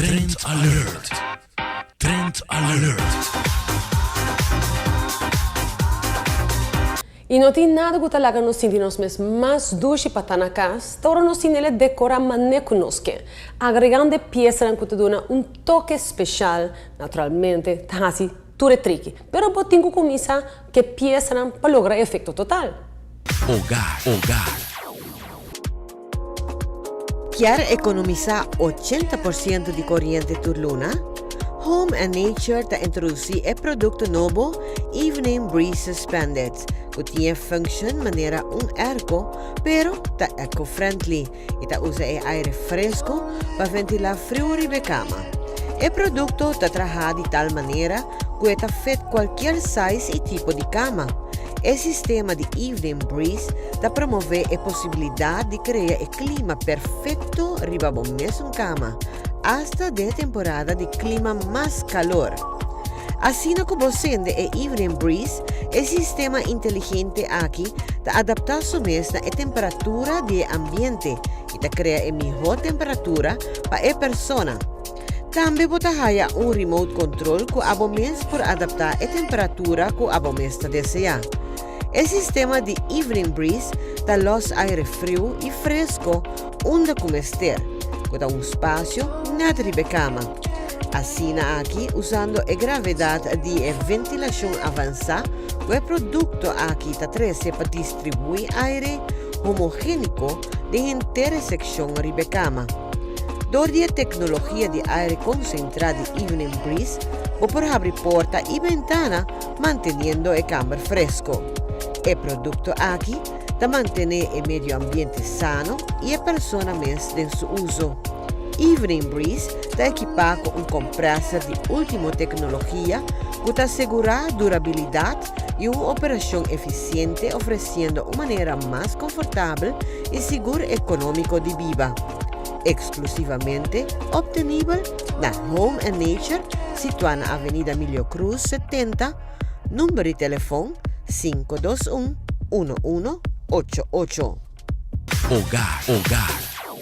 Trend Alert! Trend Alert! I no tin nada ku ta laga nos sinti nos mes mas dushi pa ta na kas, ta ora nos tin el e dekorá mané ku nos ke. Agregando e piesanan ku ta duna un toke speshal, naturalmente ta hasi tur e triki. Pero bo tin ku kuminsá ku e piesanan pa logra e efekto total. Hogar, hogar. Kier ekonomisá 80% di koriente tur luna? Home and Nature ta introdusí e produkto nobo Evening Breeze Suspended, ku tin e function manera un airco, pero ta eco-friendly i ta usa e aire fresku pa ventilá friu riba e kama. E produkto ta trahá di tal manera ku e ta fit kualkier size i tipo di kama. E sistema di Evening Breeze ta promové e posibilidat di krea e klima perfekto riba bo mesun kama, asta den e temporada di klima mas kalor. Asina ku bo sende e Evening Breeze, e sistema inteligente aki ta adaptá su mes na e temperatura di e ambiente i ta krea e mihó temperatura pa e persona. Tambe bo ta haya un remote control ku abo mes por adaptá e temperatura ku abo mes ta deseá. E sistema di Evening Breeze ta lòs aire friu i fresko unda ku mester, ku ta un spasio nèt riba e kama. Asina aki, usando e gravedat di e ventilashon avansá ku e produkto aki ta trese pa distribuí aire homogéniko den henter e sekshon riba e kama. Dor di e teknologia di aire konsentrá di Evening Breeze, bo por habri porta i bentana manteniendo e kamber fresko. E produkto aki ta mantené e medio ambiente sano i e persona mes den su uso. Evening Breeze ta ekipá ku un komprèser di último teknologia ku ta asegurá durabilidat i un operashon efisiente ofresiendo un manera mas konfortabel i sigur ekonómiko di biba. Eksklusivamente optenibel na Home and Nature situá na Avenida Milio Cruz 70, number di telefon 521 1188. Hogar, hogar.